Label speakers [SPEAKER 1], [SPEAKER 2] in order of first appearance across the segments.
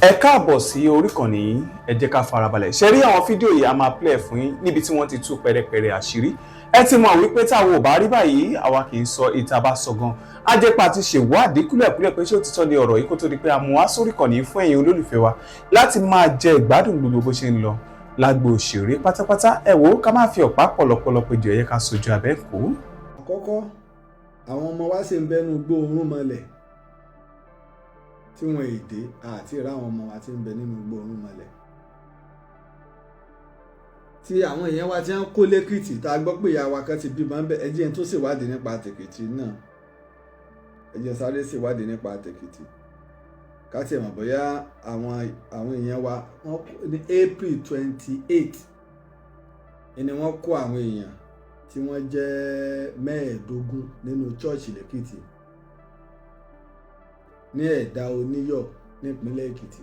[SPEAKER 1] Ẹ káàbọ̀ sí orí ìkànnì yìí. Ẹ jẹ́ ká farabalẹ̀ ṣe rí àwọn fídíò yìí. A máa play fún yín níbi tí wọ́n ti tú pẹ̀rẹ̀pẹ̀rẹ̀ àṣírí. Ẹ ti mọ̀ wípé táwọn ò bá rí báyìí, àwa kì í sọ ìta bá sọ gan. Ajẹ́pà ti ṣèwádìí kúlẹ̀kúlẹ̀ pé ṣé òtítọ́ ni ọ̀rọ̀ yìí, kó tó di pé a mú wá sórí ìkànnì yìí fún ẹ̀yin olólùfẹ́ wa láti máa jẹ ìgbádùn gbogbo bó ṣe ń lọ lágbo òṣèré pátápátá. Ẹ wò ó, ká má fi ọ̀pá pọ̀lọpọ̀lọ péjọ, ẹ yẹ ká sojú abẹ́ kó.
[SPEAKER 2] Àkọ́kọ́, àwọn ọmọ wa sì ń bẹnu gbóòórùn mọ́lẹ̀ tí wọ́n èdè àti ìrá àwọn ọmọ wa tí ń bẹ nínú gbóòórùn mọ́lẹ̀, tí àwọn èèyàn wa ti ń kó lẹ́kìtì, tá a gbọ́ pé ìyá wa kan ti bímọ ń bẹ. Ẹ jẹ́ n tó ṣèwádìí nípa tèkìtì náà. Ẹ jẹ́ n sáré ṣèwádìí nípa tèkìtì, ká tiẹ̀ mọ̀ bóyá àwọn èèyàn wa wọ́n ní April 28 ni wọ́n kó àwọn èèyàn tí wọ́n jẹ́ 15 nínú church lẹ́kìtì, ní Ẹ̀dá Oníyọ̀ nípínlẹ̀ Èkìtì.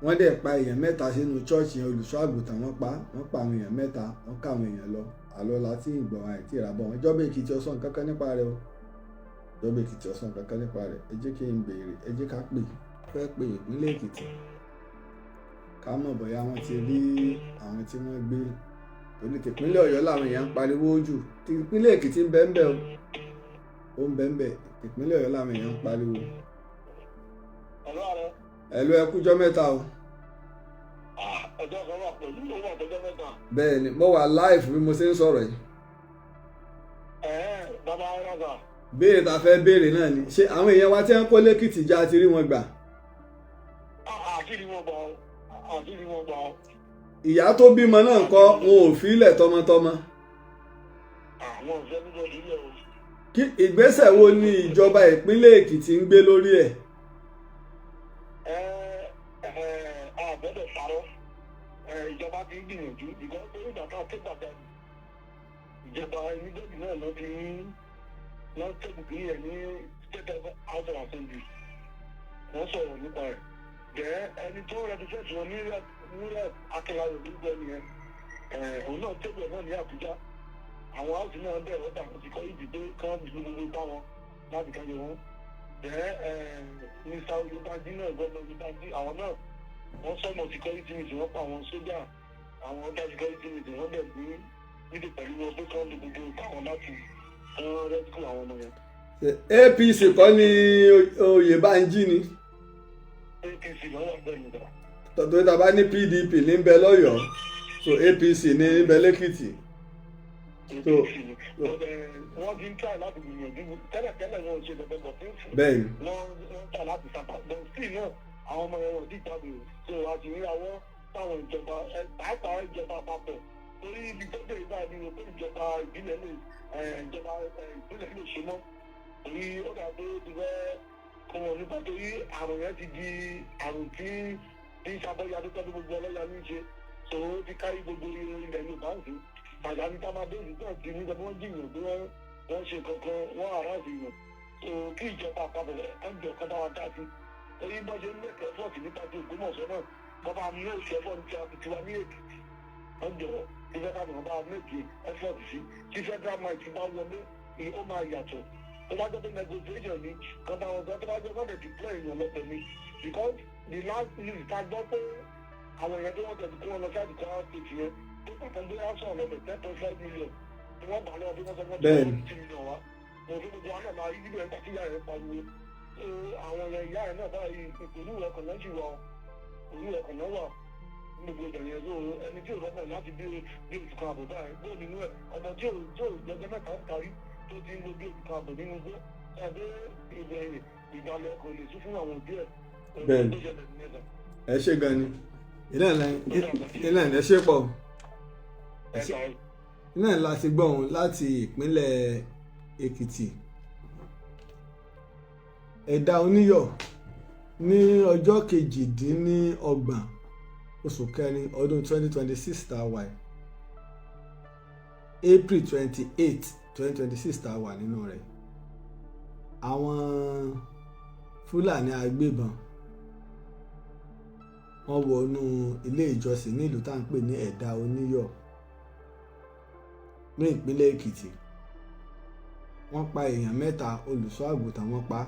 [SPEAKER 2] Wọ́n dẹ̀ pa èèyàn mẹ́ta sínú church yẹn. Olùṣọ́ àgùntàn wọ́n pa. Wọ́n pa àwọn èèyàn mẹ́ta, wọ́n ká àwọn èèyàn lọ. Àlọ́ la tí ìgbọ̀n àìtí ìràbọ̀ wọn. Ìjọba Èkìtì ọ̀sán kankan nípa rẹ̀ o. Ìjọba Èkìtì ọ̀sán kankan nípa rẹ̀. Ẹ jẹ́ kí n béèrè, ẹ jẹ́ ká pè, fẹ́ pè ìpínlẹ̀ Èkìtì, ká mọ̀ bóyá wọ́n ti rí àwọn tí wọ́n gbé, torí tìpínlẹ̀ Ọ̀yọ́ làwọn èèyàn ń pariwo jù. Tìpínlẹ̀ Èkìtì ń bẹ ń bẹ o, ó ń bẹ ń bẹ. Tìpínlẹ̀ Ọ̀yọ́ làwọn èèyàn ń pariwo. Ẹ̀lú, ẹ kújọ́ mẹ́ta o.
[SPEAKER 3] Ọjọ́ kan wà pẹ̀lú owó àtọjọ́ mẹ́ta.
[SPEAKER 2] Bẹ́ẹ̀ ni, mo wà live bí mo ṣe ń sọ̀rọ̀ yìí.
[SPEAKER 3] Ẹ̀ẹ́, bàbá rága.
[SPEAKER 2] Béèrè tá a fẹ́ béèrè náà ni, ṣé àwọn èèyàn wa tí wọ́n kó lẹ́kìtì já ti rí wọn gbà?
[SPEAKER 3] Àṣírí wọn gbà ó, àṣírí wọn gbà ó.
[SPEAKER 2] Ìyá tó bímọ náà kọ́, wọn ò fílẹ̀ tọmọtọmọ?
[SPEAKER 3] Àwọn òṣèlú níbọ̀ nílẹ̀ o.
[SPEAKER 2] Kí ìgbésẹ̀ wo ni ìjọba ìpínlẹ̀ Èkìtì ń gbé lórí ẹ̀?
[SPEAKER 3] Ẹ ẹ àgbẹ̀dẹ̀ parọ́ ẹ, ìjọba ti ń gbìyànjú ìgbà tó ìgbà tá a ké gbàgbà, ìjọba immediately náà ló ti ń lọ tẹ̀kù kí ẹ̀ ní State House of Assembly, wọ́n sọ̀rọ̀ nípa ẹ̀. Jẹ́ ẹni tó represent wọn ní rep, Akínláyọ̀ lórúkọ ẹni yẹn ẹ̀, òun náà tẹ̀kù ẹ̀ náà ní Àbújá. Àwọn house náà bẹ̀rẹ̀ ọ̀dà àwọn ti kọ́ ìdí pé kán lu gbogbo bá wọn láti kán yọ wọn. Jẹ́ Mr. Oyèbánjí náà, gómìnà Oyèbánjí, àwọn náà wọ́n sọ̀nà security meeting, wọ́n pa àwọn sójà, àwọn ọ̀gá security meeting, wọ́n dẹ̀ gbé níbi pẹ̀lú wọn pé kán lu gbogbo káwọn láti kán rescue àwọn ọmọ yẹn.
[SPEAKER 2] APC kọ́ ni Oyèbánjí ni?
[SPEAKER 3] APC lọ́wọ́ bẹ́ẹ̀ nígbà.
[SPEAKER 2] Tọ́tọ́ tá a bá ní PDP ní bẹ lọ́yọ̀ọ́, so APC ní bẹ lẹ́kìtì.
[SPEAKER 3] APC ni. Wọ́n ti ń try láti gbìyànjú tẹ́lẹ̀tẹ́lẹ̀, wọn ò ṣe bẹ̀bẹ̀ bọ̀ fún Wọ́n ń tà láti sàpà but still náà, àwọn ọmọ yẹn wọ́n ti jáde o. So a sì ń rawọ́ táwọn ìjọba ẹ, pàápàá ìjọba àpapọ̀, torí ibi tó dé báyìí ni pé ìjọba ìbílẹ̀ lè ẹ, ìjọba ẹ, ìpínlẹ̀ lè ṣe mọ́, torí ó dà pé ó ti fẹ́ kó wọn nípa, torí àrùn yẹn ti di àrùn tí ń ṣàbọ̀yà tó tọ́jú gbogbo ọlọ́yà ní í ṣe. So ó ti kárí gbogbo ilẹ̀ Yorùbá ń sìn. Pàjáwìrì tá a máa dé ìlú náà ti ní pé wọ́n jìyàn, pé wọ́n ṣe kankan, wọ́n àráàsì yàn. So kí ìjọba àpapọ̀ ẹ̀jọ̀ kan bá wa dá sí, torí bá ṣe ń make effort nípa ti Ògbómọ̀ṣọ́ náà, wọ́n bá make effort ní tiwa ní Èkìtì. Wọ́n jọ kí federal government bá make effort sí. Tí federal might bá wọlé, ó máa yàtọ̀. Tó bá jẹ́ pé negotiation ni, kan bá wọn sọ. Tó bá jẹ́ pé deploy èèyàn lọ́tọ̀ ni, because the last news ta gbọ́ pé àwọn èèyàn tó wọ́n tẹ̀sí kó wọn lọ sáà Kwara State yẹn, tó pàtó gbé aṣọ lọ́bẹ̀, 10.5 million tí wọ́n gbà lọ́wọ́, bí wọ́n sọ fún 50 million wa mo fi gbogbo àwọn náà máa rí níbẹ̀ nígbà tí ìyá rẹ̀ pariwo. So àwọn èèyàn, ìyá rẹ̀ náà báyìí, ìpòlú ọkàn náà sì wà, òru ọkàn náà wà ní gbogbo ìgbà yẹn. So ẹni tí ò rọ́pọ̀ láti bí oṣù kan àbọ̀ báyìí bó nínú ẹ̀, ọmọ tí ò lọ́jọ́ mẹ́ta ń parí tó ti ń lo bí oṣù kan àbọ̀ nínú igbó tàbí ìbẹ̀rẹ̀ ìgbàlẹ̀ ọkọ̀ lè sún fún àwọn òbí ẹ̀.
[SPEAKER 2] Bẹ́ẹ̀ni. Ẹ ṣe gan ni, ilé ẹ̀ ṣe pọ̀. Iná ẹ̀ láti gbọ́ òun láti ìpínlẹ̀ Èkìtì, Ẹ̀dá Oníyọ̀, ní ọjọ́ 28 oṣù kẹrin ọdún 2026 tá a wà yìí, April 28, 2026 tá a wà nínú rẹ̀. Àwọn Fúlàní agbébọn wọ́n wọnú ilé ìjọsìn ní ìlú tá à ń pè ní Ẹ̀dá Oníyọ̀ ní ìpínlẹ̀ Èkìtì. Wọ́n pa èèyàn mẹ́ta, olùṣọ́ àgùntàn wọ́n pa.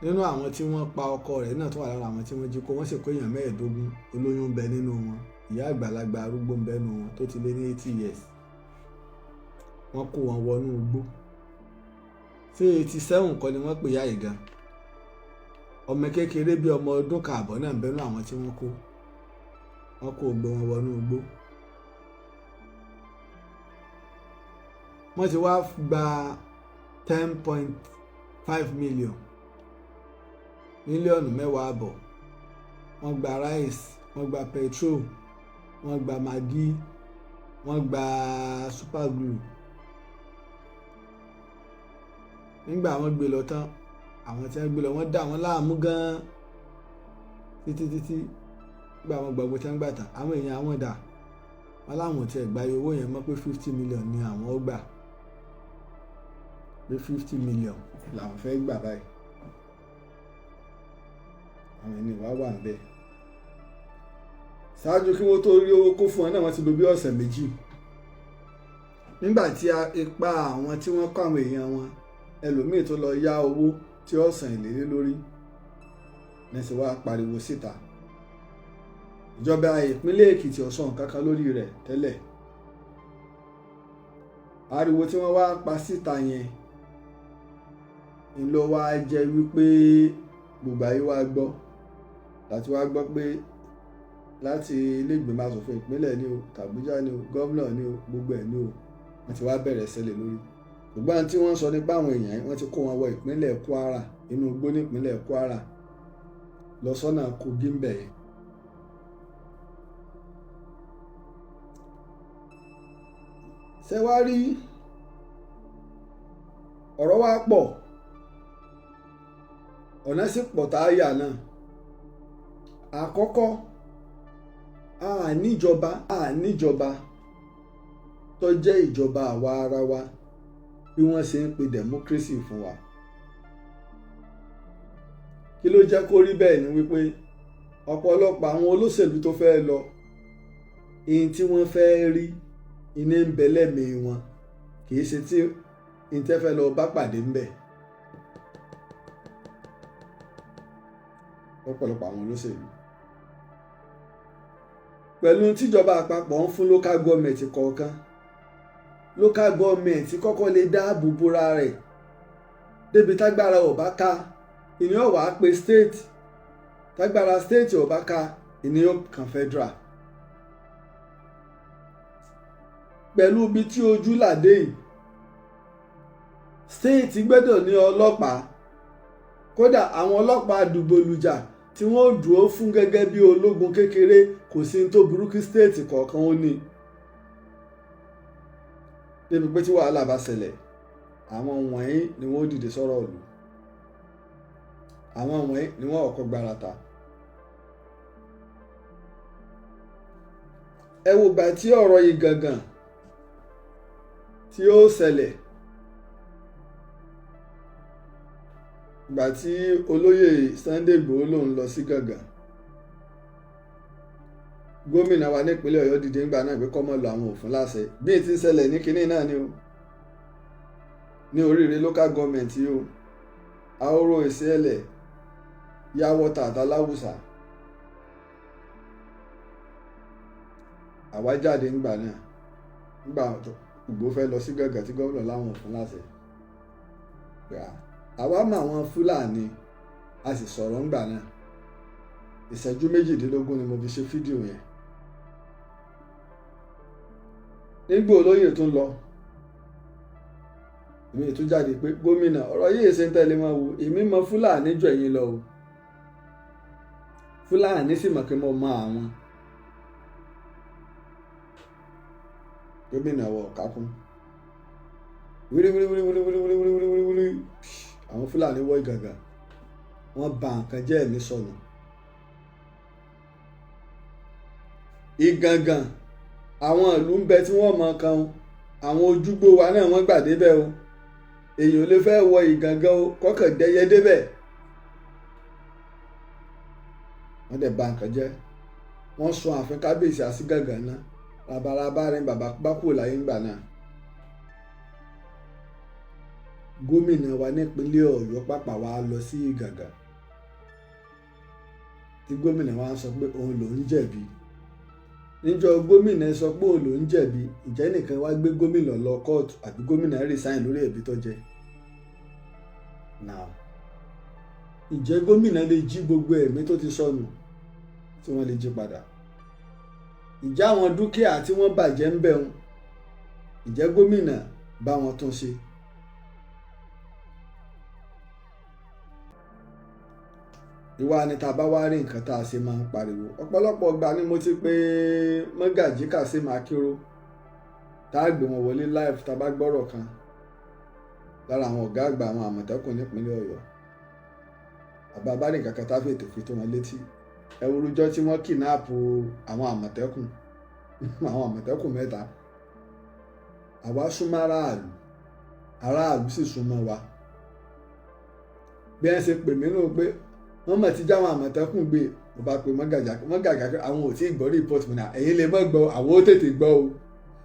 [SPEAKER 2] Nínú àwọn tí wọ́n pa, ọkọ rẹ̀ náà tó wà lára àwọn tí wọ́n jí kó. Wọ́n sì kó èèyàn 15. Olóyún ń bẹ nínú wọn, ìyá àgbàlagbà arúgbó ń bẹ nínú wọn tó ti lé ní 80 years. Wọ́n kó wọn wọnú igbó. Ṣé 87 kọ́ ni wọ́n pè yá yìí gan? Ọmọ kékeré bíi ọmọ ọdún 1.5 náà ń bẹ nínú àwọn tí wọ́n kó. Wọ́n kó gbogbo wọn wọnú igbó. Wọ́n ti wá gba 10.5 million, mílíọ̀nù 10.5. Wọ́n gba rice, wọ́n gba petrol, wọ́n gba Maggi, wọ́n gba super glue. Nígbà wọ́n gbé lọ tán, àwọn tí wọ́n gbé lọ, wọ́n dà wọ́n láàmú gan-an títí títí. Nígbà wọ́n gbàgbọ́ tí wọ́n gbà tán, àwọn èèyàn àwọn dà wọ́n láwọn ò tiẹ̀ gba iye owó yẹn mọ́, pé 50 million ni àwọn ó gbà, pé 50 million làwọn fẹ́ gbà báyìí. Àwọn ẹni wàá wà ń bẹ̀. Ṣáájú kí wọ́n tó rí owó kó fún wọn náà, wọ́n ti lò bí ọ̀sẹ̀ 2. Nígbà tí ipa àwọn tí wọ́n kọ́ àwọn èèyàn wọn, ẹlòmíì tó lọ yá owó tí ó san ìlérí lórí ní sì wá pariwo síta. Ìjọba ìpínlẹ̀ Èkìtì ò sọ nǹkan kan lórí rẹ̀ tẹ́lẹ̀. Ariwo tí wọ́n wá pa síta yẹn ń lọ wá jẹ́ wípé gbogbo ayé wá gbọ́, láti wá gbọ́ pé láti ilé ìgbìmọ̀ asòfin ìpínlẹ̀ ni o, tàbújá ni o, gómìnà ni o, gbogbo ẹ̀ ni o, wọ́n ti wá bẹ̀rẹ̀ sẹ́lẹ̀ lórí. Ṣùgbọ́n tí wọ́n sọ nípa àwọn èèyàn, wọ́n ti kó wọn wọ ìpínlẹ̀ Kwara, inú igbó nípínlẹ̀ Kwara lọ sọ́nà Kogi ń bẹ̀ yẹn. Ṣé wá rí, ọ̀rọ̀ wa pọ̀, ọ̀nà sì pọ̀ tá a yà náà. Àkọ́kọ́, a níjọba tó jẹ́ ìjọba àwa ara wa bí wọ́n ṣe ń pe democracy fún wa. Kí ló jẹ́ kó rí bẹ́ẹ̀ ni wípé ọ̀pọ̀lọpọ̀ àwọn olóṣèlú tó fẹ́ lọ, ihun tí wọ́n fẹ́ rí iná ń bẹ lẹ́mìí wọn, kì í ṣe tí ihun tẹ́ fẹ́ lọ bá pàdé ń bẹ̀. Ọ̀pọ̀lọpọ̀ àwọn olóṣèlú, pẹ̀lú tíjọba àpapọ̀ ń fún local government kọ̀ọ̀kan, local government kọ́kọ́ lè dáàbò bora rẹ̀ débi tágbára ò bá ká, ìní ò wá pé state, tágbára state ò bá ká, ìní ò kàn federal. Pẹ̀lú ibi tí ojú làdé yìí, state gbọ́dọ̀ ní ọlọ́pàá, kódà àwọn ọlọ́pàá àdúgbòlùjà tí wọ́n dúró fún gẹ́gẹ́ bí ológun kékeré. Kò sí ní tó burú kí state kọ̀ọ̀kan ó ní, débi pé tí wàhálà bá ṣẹlẹ̀, àwọn wọ̀nyí ni wọ́n dìde sọ̀rọ̀ ìlú, àwọn wọ̀nyí ni wọ́n kọ́kọ́ gbárata. Ẹ wo ìgbà tí ọ̀rọ̀ yìí gangan tí ó ṣẹlẹ̀, ìgbà tí olóyè Sunday Igboho lòun lọ sí Gàngàn, gómìnà wa nípínlẹ̀ Ọ̀yọ́ dìde ńgbà náà pé kó má lọ, àwọn òfin láṣẹ. Bí èyí ti ń ṣẹlẹ̀ ní kinní náà ni o, ní oríire local government yìí o, Ahoro Ìṣẹ̀lẹ̀, Yàwọ́ta àtàláwùsà. Àwa jáde ńgbà náà, ńgbà Ìgbòho fẹ́ lọ sí Gàngàn tí gómìnà láwọn òfin láṣẹ. Àwa mọ àwọn Fúlàní, a sì sọ̀rọ̀ ńgbà náà. Ìṣẹ́jú 18 ni mo fi ṣe fídíò yẹn. Nígbà olóyè tó ń lọ, èmi tó jáde pé gómìnà, ọ̀rọ̀ yìí ṣe ń tẹ́lẹ̀ máa wo, èmi mọ Fúlàní jù ẹ̀yin lọ o. Fúlàní sì mọ̀ pé mo mọ àwọn. Gómìnà wọ ọ̀kákún wíríwíríwíríwíríwíríwíríwírí, àwọn Fúlàní wọ Ìgàngàn, wọ́n bà nǹkan jẹ́, ẹ̀mí sọnù. Ìgàngàn, àwọn ìlú ń bẹ tí wọ́n mọ̀ kan o, àwọn ojúgbó wa náà wọ́n gbà débẹ̀ o. Èèyàn ò lè fẹ́ wọ Ìgàngàn o kọ́kàn dẹyẹ débẹ̀. Wọ́n dẹ̀ bà nǹkan jẹ́, wọ́n sọ ààfin kábíyèsí àsígàngàn náà rabaraba rẹ̀, bàbá bá kúrò láyé ńgbà náà. Gómìnà wa nípínlẹ̀ Ọ̀yọ́ pàpà wa lọ sí Ìgàngà, tí gómìnà wa sọ pé òun lòún jẹ̀bi. Níjọ́ gómìnà sọ pé òun lòún jẹ̀bi, ǹjẹ́ nìkan wá gbé gómìnà lọ kóòtù àbí gómìnà resign lórí ẹ̀bi tó jẹ? Now, ǹjẹ́ gómìnà lè jí gbogbo ẹ̀mí tó ti sọnù tí wọ́n lè jí padà? Ǹjẹ́ àwọn dúkìá tí wọ́n bàjẹ́ ń bẹ̀ wọn, ǹjẹ́ gómìnà bá wọn tún ṣe? Ìwà ni tá a bá wá rí nǹkan tá a ṣe máa ń pariwo. Ọ̀pọ̀lọpọ̀ ìgbà ni mo ti pé Mọ́gàjí Kazeem Akínró, tá a gbé wọn wọlé live tá a bá gbọ́rọ̀ kan lára àwọn ọ̀gá àgbà àwọn Àmọ̀tẹ́kùn nípínlẹ̀ Ọ̀yọ́. Àbá bá rí nǹkan kan tá a fètò fi tó wọn létí. Ẹ wo irújọ́ tí wọ́n kidnap àwọn Àmọ̀tẹ́kùn, àwọn Àmọ̀tẹ́kùn mẹ́ta. Àwa súnmọ́ aráàlú, aráàlú sì súnmọ́ wa. Bí wọ́n ṣe pè mí nù pé wọ́n mọ̀ ti já àwọn Àmọ̀tẹ́kùn gbé, mo bá pe Mọ́gàjí, Mọ́gàjí àwọn ò tí ì gbọ́ report mi náà, ẹ̀yin lè mọ̀ gbọ́, àwọn ó tètè gbọ́ o.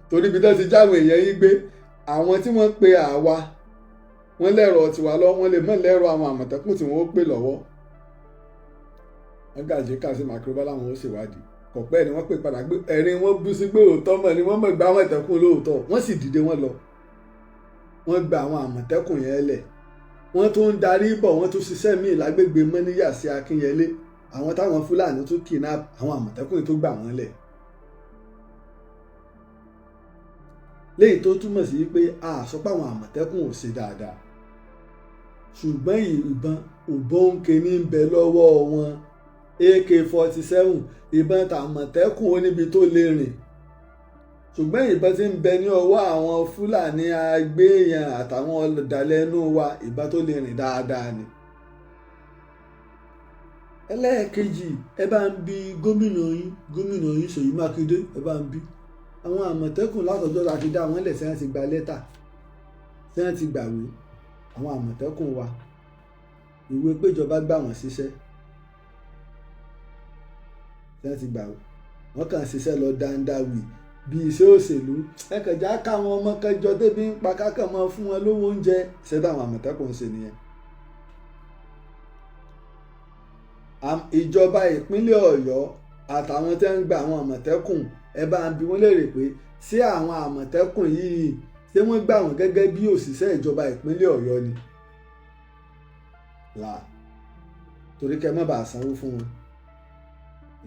[SPEAKER 2] Torí ibi tó ti já àwọn èèyàn yín gbé, àwọn tí wọ́n pe àwa, wọ́n lẹ́rọ tiwa lọ, wọ́n lè mọ̀ lẹ́rọ àwọn Àmọ̀tẹ́kùn tí wọ́n ó pè lọ́wọ́. Mọ́gàjí Kazeem Akínró láwọn ó ṣèwádìí. Kọ̀pẹ́ ni wọ́n pè padà gbé ẹ̀rín wọn bú sí pé òótọ́ mọ̀ ni wọ́n mọ̀ gba àwọn Àmọ̀tẹ́kùn lóòótọ́, wọ́n sì dìde wọ́n lọ. Wọ́n gba àwọn Àmọ̀tẹ́kùn yẹn lẹ̀. Wọ́n tún ń darí bọ̀, wọ́n tún ṣiṣẹ́ míì lágbègbè Mọ́níyà sí Akínyẹlé. Àwọn táwọn Fúlàní tún kidnap, àwọn Àmọ̀tẹ́kùn tó gbà wọ́n lẹ̀. Léyìí tó túmọ̀ sí pé a sọ pé àwọn Àmọ̀tẹ́kùn ò ṣe dáadáa, ṣùgbọ́n ìbọn òbóǹkè ní ń bẹ lọ́wọ́ wọn, AK-47, ìbọn tàmọ̀tẹ́kùn ó níbi tó lè rìn, ṣùgbọ́n ìbọn tí ń bẹ ní ọwọ́ àwọn Fúlàní agbéyàn àtàwọn ọ̀dàlẹ̀ inú wa, ìbọn tó lè rìn dáadáa ni. Ẹlẹ́ẹ̀kejì, ẹ bá ń bi gómìnà yín, gómìnà yín Ṣèyí Mákindé, ẹ bá ń bi àwọn Àmọ̀tẹ́kùn látọjọ́ tá a ti dá wọn lẹ̀, tí wọ́n ti gba lẹ́tà, tí wọ́n ti gbàwé. Àwọn Àmọ̀tẹ́kùn wa, ìwé péjọba gbà wọ́n síṣẹ́, tí wọ́n ti gbàwé, wọ́n kàn ṣiṣẹ́ lọ dáńdáwì bí iṣẹ́ òṣèlú. Ẹ kàn já káwọn ọmọ kẹjọ débi ń pa kákàn mọ́ fún wọn lówó oúnjẹ. Iṣẹ́ táwọn Àmọ̀tẹ́kùn ń ṣe nìyẹn. Ìjọba ìpínlẹ̀ Ọ̀yọ́ àtàwọn tẹ́ ń gba àwọn Àmọ̀tẹ́kùn, ẹ bá ń bi wọ́n léèrè pé ṣé àwọn Àmọ̀tẹ́kùn yìí, ṣé wọ́n gbà wọ́n gẹ́gẹ́ bí òṣìṣẹ́ ìjọba ìpínlẹ̀ Ọ̀yọ́ ni? Là torí kẹ́ má bàa sanwó fún wọn.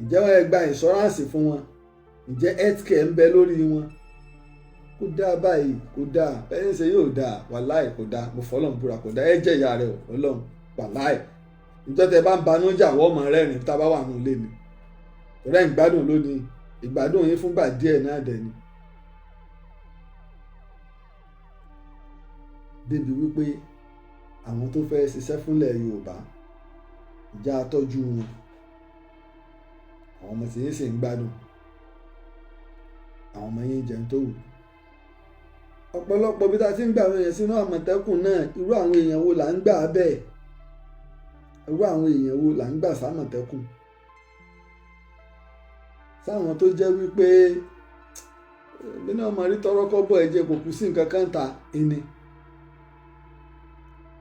[SPEAKER 2] Ǹjẹ́ wọ́n gba ìnṣọ́ráǹsì fún wọn? Ǹjẹ́ healthcare ń bẹ lórí wọn? Kò dáa báyìí, kò dáa bẹ́ẹ̀ ń ṣe yóò dáa, wàláì kò dáa, mo fọlọ́n búra kò dáa. Ẹ jẹ́ ìyá rẹ o Ọlọ́run, wàláì. Ìjọ tẹ bá ń banújà wọ́n mọ̀ rẹ́rìn tá a bá wà nù lé mi, torí ẹ̀ ń gbádùn lónìí, ìgbádùn yín fúngbà díẹ̀ náà dẹ̀ ni. Débi wípé àwọn tó fẹ́ ṣiṣẹ́ fúnlẹ̀ Yorùbá, ìjà tọ́jú wọn, àwọn ọmọ tí yín sì ń gbádùn, àwọn ọmọ yín jẹun tó wù. Ọ̀pọ̀lọpọ̀ bí ta ti ń gbà àwọn èèyàn sínú Àmọ̀tẹ́kùn náà, irú àwọn èèyàn wo là ń gbà bẹ́ẹ̀? Irú àwọn èèyàn wo là ń gbà sámọ̀tẹ́kùn? Sáwọn tó jẹ́ wípé bí náà mọ̀ rí tọ́rọ́kọ́bọ̀ ẹ̀jẹ̀ kò kú sí nǹkan kan ta ẹni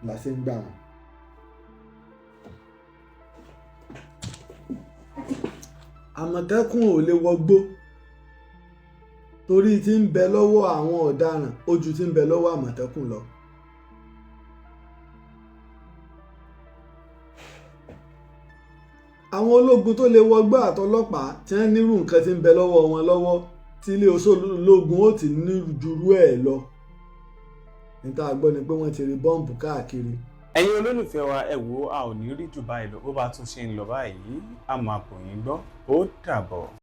[SPEAKER 2] là ṣe ń gbà wọ́n. Àmọ̀tẹ́kùn ò lè wọgbó torí tí ń bẹ lọ́wọ́ àwọn ọ̀daràn ojú tí ń bẹ lọ́wọ́ Àmọ̀tẹ́kùn lọ. Àwọn ológun tó lè wọgbó àtọlọ́pàá tí wọ́n nírú nǹkan tí ń bẹ lọ́wọ́ wọn lọ́wọ́, tí ilé ológun ó ti ní jurú ẹ̀ lọ. Ní tá a gbọ́ ni pé wọ́n ti rí bọ́ǹbù káàkiri.
[SPEAKER 1] Ẹ̀yin olólùfẹ́ wa, ẹ wo a ò ní rí jù báyìí lọ, bó bá tún ṣe ń lọ báyìí a máa bò yín gbọ́. Ó dàbọ̀.